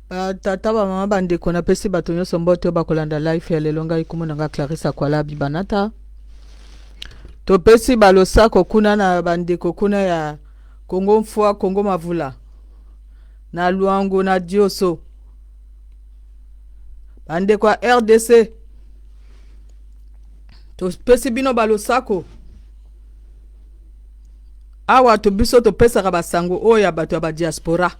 Ba tata ba mama ba ndeko napesi bato nyonso mbote oyo bakolanda live ya lelo. Ngai kombo na nga Clarisse Akwala Bibanata. Topesi balosako kuna na bandeko kuna ya Congo Mfua, Congo Mavula na Luango na Dioso, bandeko ya RDC topesi bino balosako awa to biso topesaka basango oyo ya bato ya badiaspora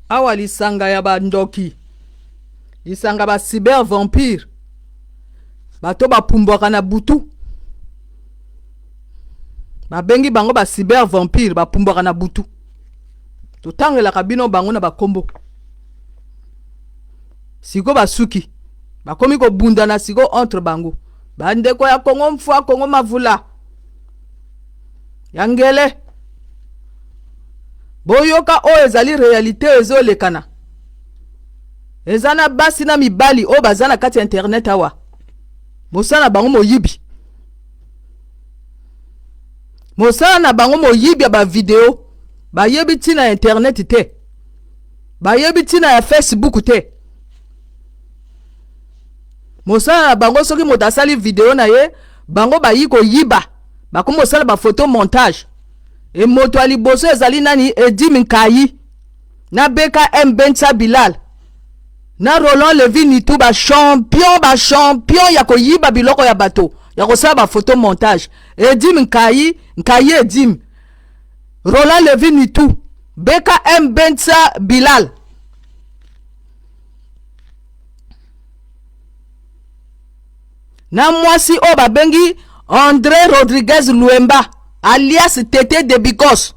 awa lisanga ya bandoki lisanga ba cyber vampire bato bapumbwaka na butu babengi bango ba cyber vampire bapumbwaka na butu totangelaka bino bango na bakombo siko basuki bakomi kobundana siko entre bango bandeko ya kongo mfua kongo mavula ya ngele boyoka oyo ezali realite ezolekana eza na basi na mibali oyo baza na kati ya internet awa mosala na bango moyibi mosala na bango moyibi ya bavideo bayebi ntina ya internet te bayebi ntina ya facebook te mosala na bango soki moto asali video na ye bango bayi koyiba bakomi kosala bafoto montage e moto ya liboso ezali nani edim nkayi na bkm bensa bilal na roland levi nitu bachampion bachampion ya koyiba biloko ya bato ya kosala bafoto montage edim nkayi nkayi edim roland levi nitu bkm bensa bilal na mwasi oyo babengi Andre Rodriguez Luemba alias Tete de Bicos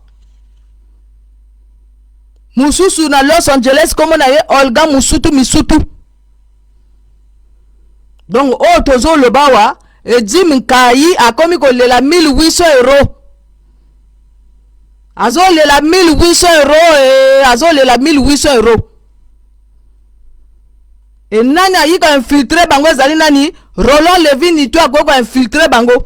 mosusu na Los Angeles kombo na ye Olga Musutu Misutu donc oyo tozoloba awa Edim Nkayi akomi kolela 1800 euro azolela 1800 euro eh, azolela 1800 euro E nani ayi ko infiltre bango ezali nani? Roland Levi Nitu akoki ko infiltre bango.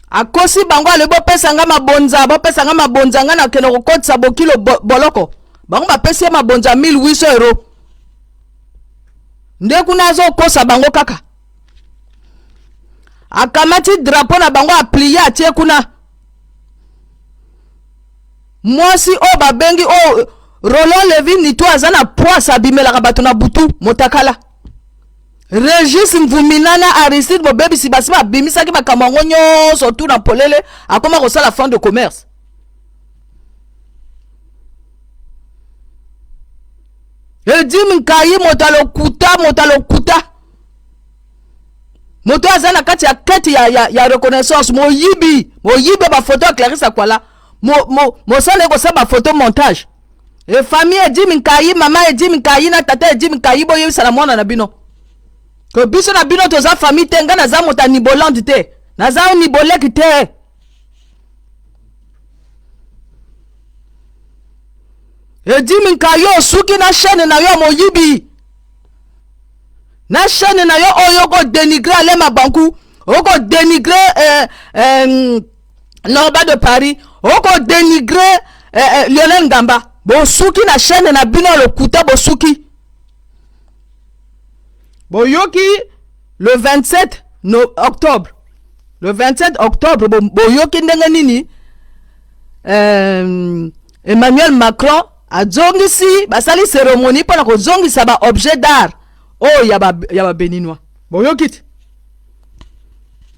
Akosi bango alobi bopesa nga mabonza, bopesa nga mabonza nga nakende kokotisa bokilo bo, boloko. Bango bapesi ye mabonza 1800 euros. Nde kuna azokosa bango kaka. Akamati drapeau na bango aplie atie kuna. Mwasi oyo babengi oyo Roland Levi Nitu aza na poisse abimelaka bato na butu motakala. Regis Mvumina na Aristide Bobebisi basi babimisaki makambo yango nyonso tu na polele, akoma kosala fond de commerce. Edim Nkayi moto ya lokuta, moto ya lokuta, moto aza na kati ya kete ya, ya, ya reconnaissance, moyibi, moyibi ya bafoto ya Clarisse Akwala, mosala ekosala bafoto montage. E famille Edim Nkayi, mama Edim Nkayi na tata Edim Nkayi, boyebisa na mwana na bino ke biso na bino toza famille te. Ngai naza moto ya Nibolande te, naza Niboleki te. Edim Nkayi osuki na chaîne na yo ya moyibi, na chaîne na yo oyo oko dénigrer Alain Mabanku, oko dénigrer Norba de Paris, oko dénigrer Lionel Ngamba. Bosuki na chaîne na bino ya lokuta, bosuki. Boyoki le 27 no, octobre, le 27 octobre boyoki ndenge nini Emmanuel Macron azongisi, basali cérémonie mpona kozongisa ba objet d'art oyo ya ba, ya ba Beninois. Boyoki te?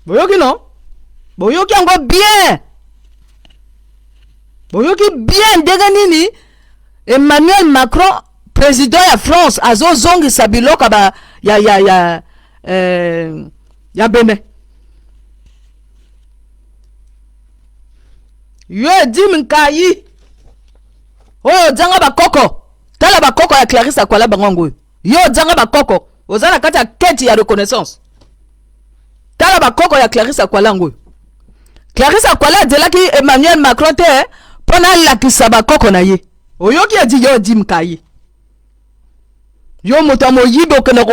Boyoki non? Boyoki yango bien? Boyoki bien ndenge nini Emmanuel Macron président ya France azozongisa biloko ba ya ya ya ya Benin. Yo Edim Nkayi oyo ozanga bakoko, tala bakoko ya Clarisse Akwala bango yango oyo. Yo ozanga bakoko, oza na kati ya keti ya reconnaissance. Tala bakoko ya Clarisse Akwala yango oyo. Clarisse Akwala azelaki Emmanuel Macron te mpo na alakisa bakoko na ye. Oyoki edi yo Edim Nkayi. Yo moto ya moyibi okende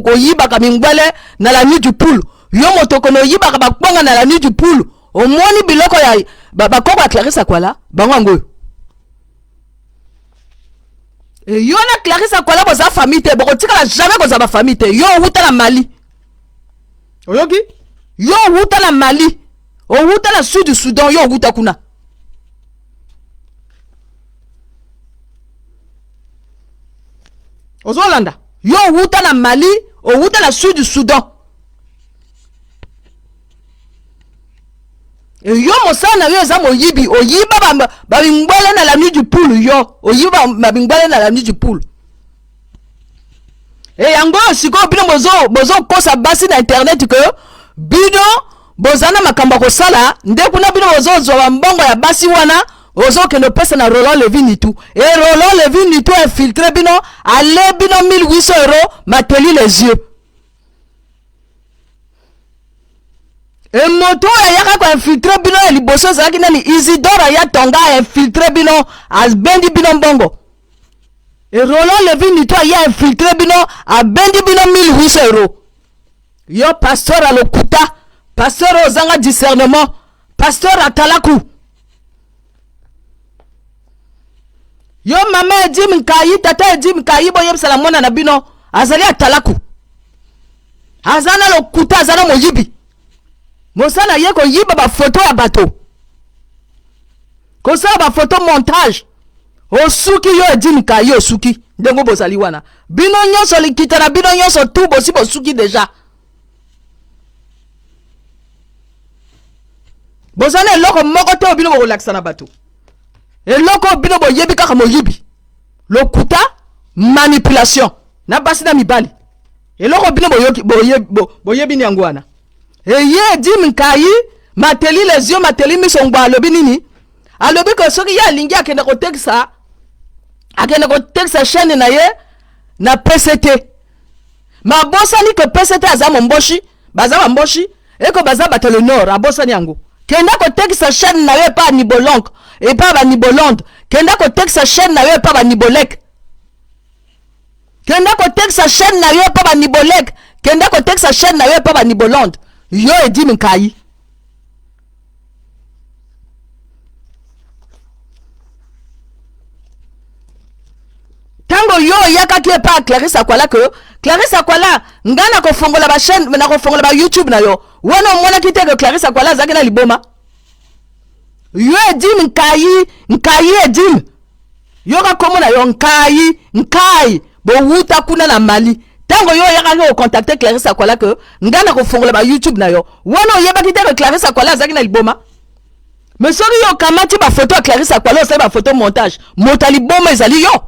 koyibaka mingwele na la nuit du poule. Yo moto okende oyibaka bakwanga na la nuit du poule. Omoni biloko ya bakoko ya Clarisse Akwala bango yango oyo. E yo na Clarisse Akwala boza famille te, bokotikala jamais kozala ba famille te. Yo owuta na Mali, oyoki? Yo owuta na Mali, owuta na Sud Soudan, yo owuta kuna. Ozolanda? Yo owuta na Mali, owuta na Sud Soudan. Yo mosala na yo eza moyibi, oyiba babingwele na la nuit du poule. Yo oyiba babingwele na la nuit du poule. E yango oyo sikoyo bino bozokosa basi na internet ke bino boza na makambo ya kosala nde kuna bino bozozwa bambongo ya basi wana, ozokende opesa na Roland Levi Nitu. E Roland Levi Nitu infiltre bino, ale bino 1800 euros, mateli les yeux. E moto oyo ayaka koinfiltre bino ya liboso ezalaki nani? Isidore aya tonga ainfiltre bino, abendi bino mbongo. E Roland Levi Nitu aya infiltre bino, abendi bino 1800 euros. Yo pasteur ya lokuta, pasteur oyo ozanga discernement, pasteur atalaku. Yo mama Edim Nkayi, tata Edim Nkayi, boyebisa na mwana na bino azali atalaku, aza na lokuta, aza na moyibi. Mosala ye koyiba bafoto ya bato, kosala bafoto montage. Osuki yo Edim Nkayi, osuki ndenge bozali wana bino nyonso, likita na bino nyonso tu bosi bosuki deja. Boza na eloko moko te oyo bino bokolakisa na bato. Eloko oyo bino boyebi kaka moyibi, lokuta, manipulation na basi na mibali. Eloko bino boyoki, boyebi ni yango wana. Eye Edim Nkayi mateli les yeux, mateli miso ngba. Alobi nini? Alobi ke soki ye alingi akende kotekisa, akende kotekisa chaîne na ye na PCT. Mabosani ke PCT aza momboshi, baza bamboshi eko baza bato le nord, abosani yango. Kenda kotekisa chaîne na yo epa Nibolonk, epa ba Nibolonde. Kenda kotekisa chaîne na yo epa ba Nibolek. Kenda kotekisa chaîne na yo epa ba Nibolek. Kenda kotekisa chaîne na yo epa ba Nibolonde. Yo Edim Nkayi. Tango yo oyakaki epa ya Clarisse Akwala ke Clarisse Akwala nga nakofongola ba chaîne, nakofongola ba YouTube na yo, wana omonaki te ke Clarisse Akwala azalaki na liboma? Yo Edim Nkayi, Nkayi Edim, yoka kombo na yo Nkayi, Nkayi, bowuta kuna na Mali. Tango yo oyakaki kocontacte Clarisse Akwala ke nga nakofongola ba YouTube na yo, wana oyebaki te ke Clarisse Akwala azalaki na liboma? Mais soki yo okamati ba photo ya Clarisse Akwala, osali ba photo montage, moto ya liboma ezali yo.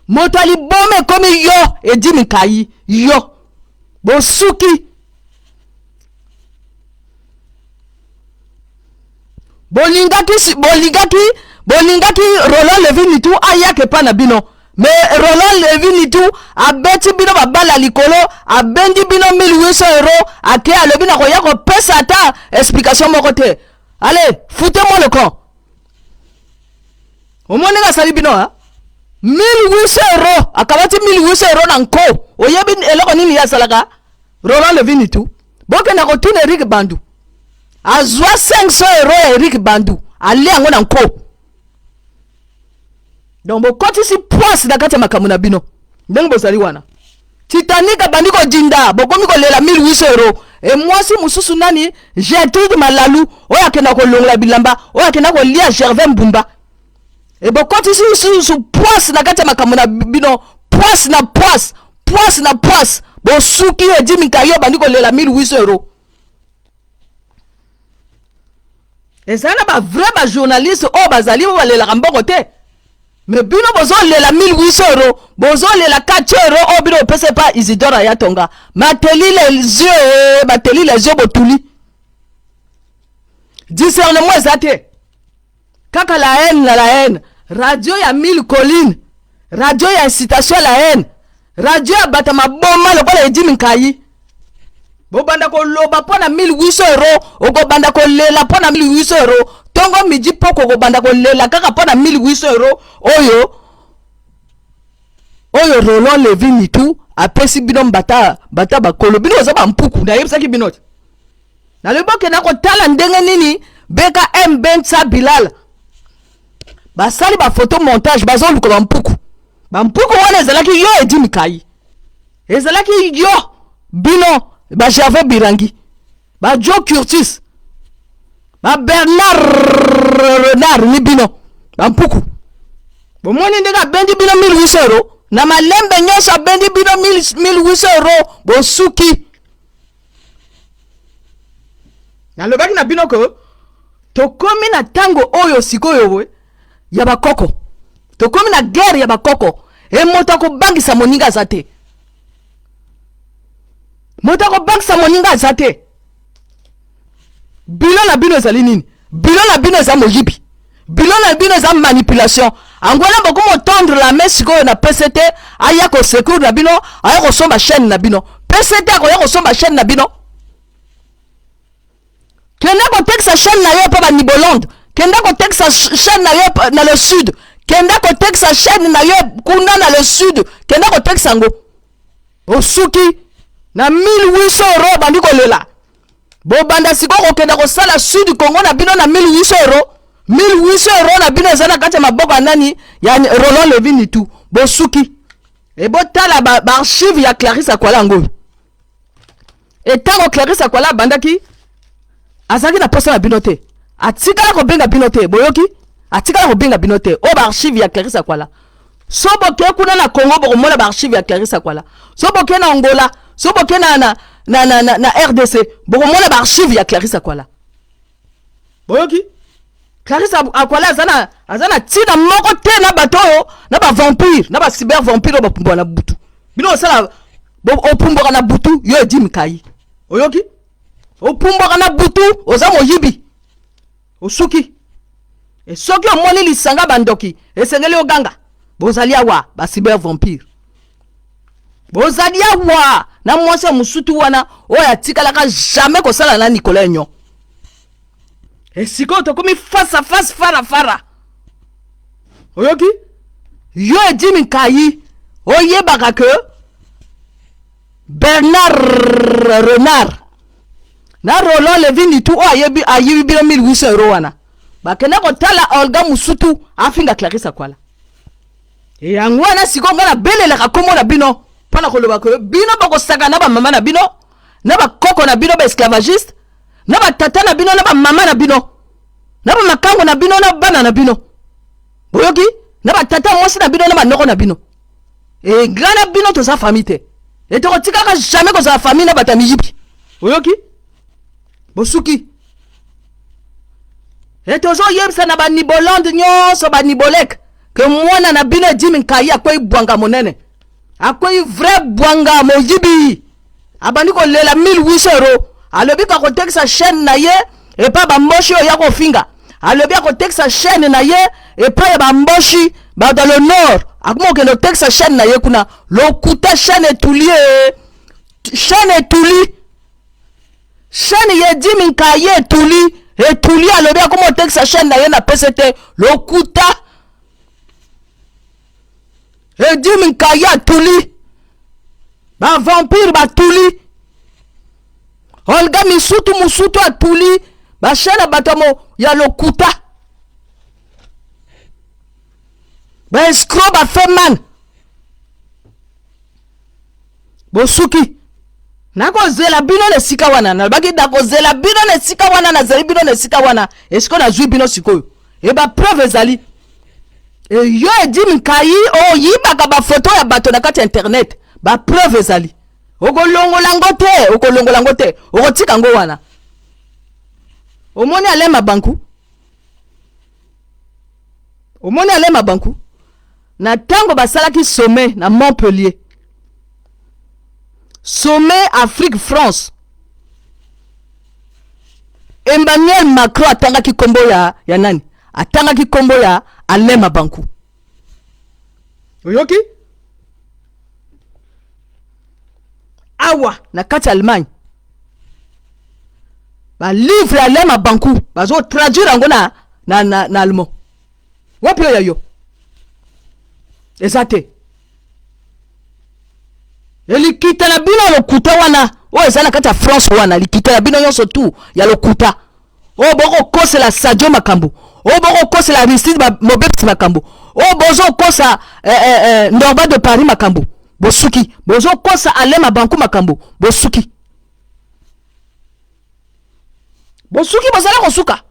Moto ya liboma ekomi yo Edim Nkayi, yo. Bosuki. Bolingaki, bolingaki, bolingaki Roland Levi Nitu ayaka epa na bino. Mais Roland Levi Nitu abeti bino babala likolo, abendi bino 1800 euros, ake alobi na koya kopesa ata explication moko te. Allez, foutez-moi le camp. Omoni ndenge asali bino ha? 1800 euros, akamati 1800 euros na nko. Oyebi eloko nini ye asalaka? Roland Levi Nitu. Bokenda kotuna Eric Bandu. Azwa 500 euros ya Eric Bandu, alia yango na nko. Donc bokotisi poisse na kati ya makambo na bino ndenge bozali wana. Titanic abandi kodinda, bokomi kolela 1800 euros. E mwasi mosusu nani, Gertrude Malalu, oyo akenda kolongola bilamba, oyo akenda kolia Gervais Mbumba. E bokotisi lisusu poisse na kati ya makambo na bino, poisse na poisse, poisse na poisse. Bosuki Edimi Nkayi obandi kolela 1800 euros. Eza na ba vrai ba journaliste oyo bazali oyo balelaka mbongo te. Mais bino bozolela 1800 euros, bozolela 400 euros oyo bino bopesa epa Isidore Ayatonga. Mateli les yeux, bateli les yeux botuli. Discernement eza te. Kaka la haine na la haine. Radio ya 1000 collines, radio ya incitation à la haine, radio ya bata maboma lokola Edim Nkayi. Bobanda koloba mpo na 1800 euros, okobanda kolela mpo na 1800 euros tongo midi poko, okobanda kolela kaka mpo na 1800 euros oyo oyo Roland Levi Nitu apesi bino. Mbata bata bakolo bino boza bampuku, nayebisaki bino te. Nalobi bokenda kotala ndenge nini BKM Bensa Bilal basali ba photo montage, bazoluka bampuku. Bampuku wana ezalaki yo Eddy Mikayi, ezalaki yo bino ba Gervais Birangi, ba Joe Curtis, ba Bernard Renard ni bino bampuku. Bomoni ndenge abendi bino 1800 euro na malembe nyonso, abendi bino 1800 euro, bosuki. Nalobaki na bino ke tokomi na ntango oyo sikoyo boye ya bakoko, tokomi na guerre ya bakoko. E moto akobangisa moninga aza te, moto akobangisa moninga aza te. Bilo na bino ezali nini? Bilo na bino eza moyibi, bilo na bino eza manipulation. Angola bokomo tendre la main sikoyo na PCT, aya ko secours na bino, aya kosomba chaîne na bino. PCT akoya kosomba chaîne na bino. Kende kotekisa chaîne na yo pa ba Nibolande, kende kotekisa chaîne na yo na le sud, kende kotekisa chaîne na yo kuna na le sud, kende kotekisa yango. Osuki na 1800 euro, bandi kolela. Bobanda sikoyo kokenda kosala sud Congo na bino na 1800 euro. 1800 euro na bino eza na kati ya maboko ya nani? Ya Roland Levy Nitu. Bosuki. E botala ba archive ya Clarisse Akwala yango. E ntango Clarisse Akwala abandaki, azalaki na posa na bino te, atikala kobenga bino te. Boyoki? Atikala kobenga bino te. Oyo ba archive ya Clarisse Akwala. So boke kuna na Congo, bokomona ba archive ya Clarisse Akwala. So boke na Angola, so boke na RDC, bokomona ba archive ya Clarisse Akwala. Boyoki? Clarisse Akwala aza na ntina moko te na bato oyo, na ba vampire, na ba cyber vampire oyo bapumbwaka na butu. Bino osala opumbwaka na butu, yo Eddy Mikayi. Oyoki? Opumbwaka na butu, oza moyibi. Osuki. E soki omoni lisanga bandoki, esengeli oganga. Bozali awa ba cyber vampire. Bozali awa na mwasi ya mosutu wana oyo atikalaka jamais kosala na Nicolas Enyo. E sikoyo tokomi face à face, fara fara. Oyoki? Yo Eddy Mikayi, oyebaka ke Bernard Renard na Roland Levy Nitu oyo ayebi ayibi bino 1800 euro wana, bakende kotala Olga Musutu afinga Clarisse Akwala. Yango wana sikoyo ngai nabelelaka kombo na bino mpo na koloba ke bino bokosaka na bamama na bino, na bakoko na bino baesclavagiste, na batata na bino, na bamama na bino, na bamakango na bino, na bana na bino. Boyoki? Na batata mwasi na bino, na banoko na bino. E ngai na bino toza famille te, e tokotikaka jamais kozala famille na bato ya miyibi. Oyoki? Bosuki. E tozoyebisa na banibolande nyonso, baniboleke, ke mwana na bino Eddy Mikayi akwei bwanga monene, akwei vrai bwanga moyibi. Abandi kolela 1800 euro, alobi akotekisa chaîne na ye epai bamboshi oyo ya kofinga. Alobi akotekisa chaîne na ye epai ya bamboshi, bato ya le nord. Akoma kokende kotekisa chaîne na ye kuna. Lokuta, chaîne etuli e chaîne etuli, chaîne ye Eddy Mikayi etuli, etuli. Alobi akoma kotekisa chaîne na ye na pct. Lokuta, Eddy Mikayi atuli, bavampire batuli, Olga Misutu Musutu atuli bachaîne ya bato ya lokuta, baescroc, bafeman. Bosuki. Nakozela bino na esika wana. Nalobaki nakozela bino na esika wana, nazeli bino na esika wana. Esiko nazwi bino sikoyo, e bapreuve ezali. E yo Eddy Mikayi, oyibaka bafoto ya bato na kati ya internet, bapreuve ezali. Okolongola yango te, okolongola yango te, okotika yango wana. Omoni Alain Mabanku, omoni Alain Mabanku, na ntango basalaki sommet na Montpellier, sommet Afrique France, Emmanuel Macron atangaki nkombo ya nani? Atangaki nkombo ya Alain Mabanku. Oyoki? Awa na kati ya Allemagne, balivre ya Alain Mabanku bazotraduire yango na allemand. Wapi oyo ya yo? Eza te. Elikita na bino ya lokuta wana oyo eza na kati ya France wana, likita na bino nyonso tu ya lokuta oyo bokokosela Sadio makambo. Oyo bokokosela Aristide mobebisi makambo. Oyo bozokosa eh, eh, eh, Norba de Paris makambo. Bosuki. Bozokosa Alain Mabanku makambo. Bosuki. Bosuki bozala kosuka.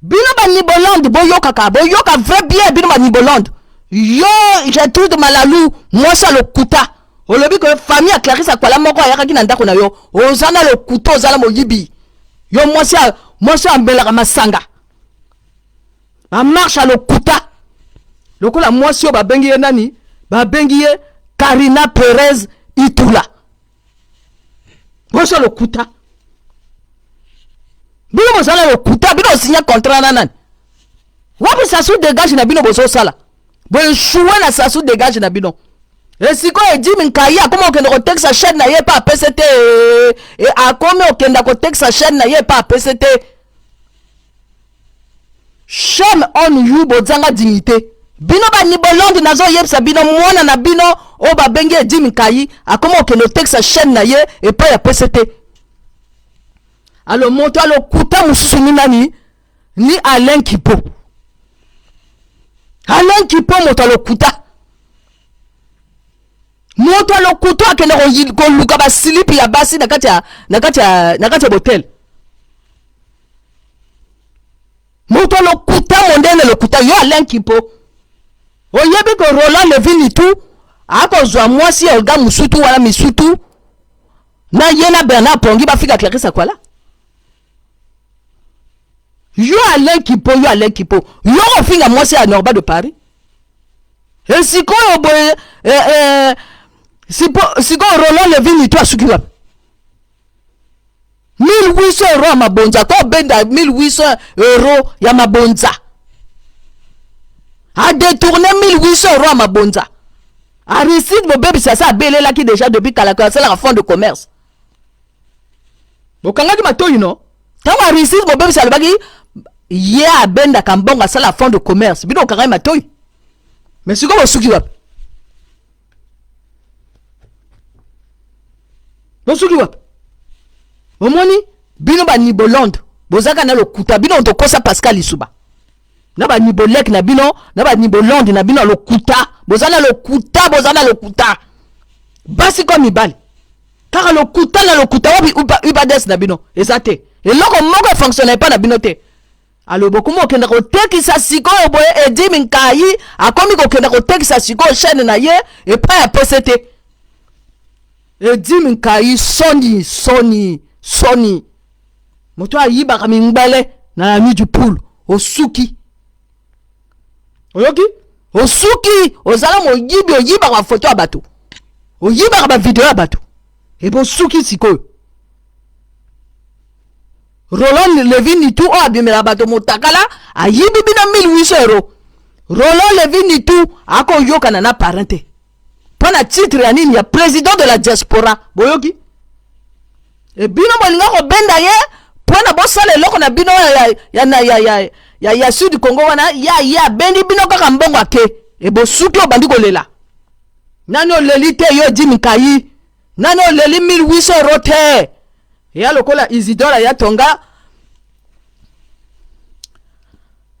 Bino ba Nibolande boyokaka, boyoka vrai bien bino ba Nibolande. Yo Gertrude Malalu mwasi ya lokuta. Olobi ke famille ya Clarisse Akwala moko ayakaki na ndako na yo. Oza na lokuta, oza na moyibi. Yo mwasi ya mwasi amelaka masanga. Ba marche ya lokuta. Lokola mwasi oyo babengi ye nani? Babengi ye Karina Perez Itula. Mwasi ya lokuta. Bino bozala lokuta, bino osinya contrat na nani? Wapi Sassou dégage na bino bozosala? Bo échouer na Sassou dégage na bino. E sikoyo Edimi Nkayi akomi okende kotekisa chaîne na ye epa apese te. E akomi okenda kotekisa chaîne na ye epa apese te. Shame on you bozanga dignité. Bino ba Nibolande nazoyebisa bino mwana na bino oyo babengi Edimi Nkayi akomi okende kotekisa chaîne na ye epai apese te. Alo moto alokuta mosusu ni nani? Ni Alain Kipo. Alain Kipo moto alokuta. Moto alokuta akende koluka basilipi ya basi na kati ya na kati ya na kati ya botel. Moto alokuta mondele lokuta yo Alain Kipo. Oyebi ko Roland Levy Nitu akozwa mwasi ya Olga Musutu wana misutu na ye na Bernard Pongi bafika Clarisse Akwala. Yo Alain Kipo, yo Alain Kipo, yo kofinga mwasi ya Norba de Paris. E sikoyo boye eh, eh, sikoyo Roland Levy Nitu asuki wapi? 1800 euro ya mabonza ko benda 1800 euro ya mabonza a détourné 1800 euro ya mabonza. Aristide mobebisi asa abelelaki déjà depuis kala ko asalaka fonds de commerce. Bokangaki matoyi no? Tango Aristide mobebisi alobaki ye abendaka mbongo asala fonds de commerce, bino bokangaki matoyi. Mais sikoyo bosuki wapi? Bosuki wapi? Omoni bino ba Nibolande bozaka na lokuta, bino tokosa Pascal Lisuba na ba Nibolek na bino na ba Nibolande na bino lokuta, boza na lokuta, boza na lokuta basi ko mibali kaka lokuta na lokuta. Wapi ubades na bino eza te, eloko moko efonctionne pa na bino te. Alo bokomi okenda kotekisa sikoyo boye Edimi Nkayi akomi kokenda kotekisa sikoyo chaîne na ye epai ya PCT. Edimi Nkayi soni soni soni, moto ayibaka mingbele na la nuit du poule. Osuki, oyoki, osuki, ozala moyibi, oyibaka ba photo ya bato, oyibaka ba video ya bato, ebosuki sikoyo. Roland Levy Nitu oyo abimela bato motakala ayibi bino 1800 euro. Roland Levy Nitu akoyokana na parrain te mpo na titre ya nini ya président de la diaspora. Boyoki? E bino bolinga kobenda ye mpo na bosala eloko na bino ya, ya, ya, ya, ya, ya, ya Sud Congo wana ya ye abendi bino kaka mbongo ake e bosuki obandi kolela. Nani oleli te yo Jimmy Nkayi? Nani oleli 1800 euro te? Ya lokola Isidore ya Tonga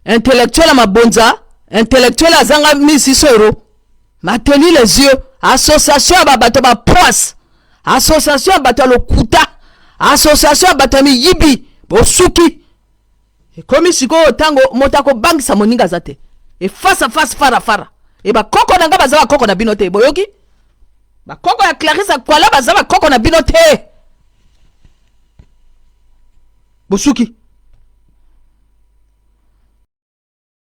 intellectuel ya mabonza, intellectuel azanga 1600 euro. Mateli les yeux, association ya bato ba poisse, association ya bato ya lokuta, association ya bato ya miyibi, bosuki. Ekomi sikoyo tango moto akobangisa moninga aza te. E face à face fara fara. E bakoko na nga baza bakoko na bino te, boyoki? Bakoko ya Clarisse Akwala baza bakoko na bino te. Bosuki.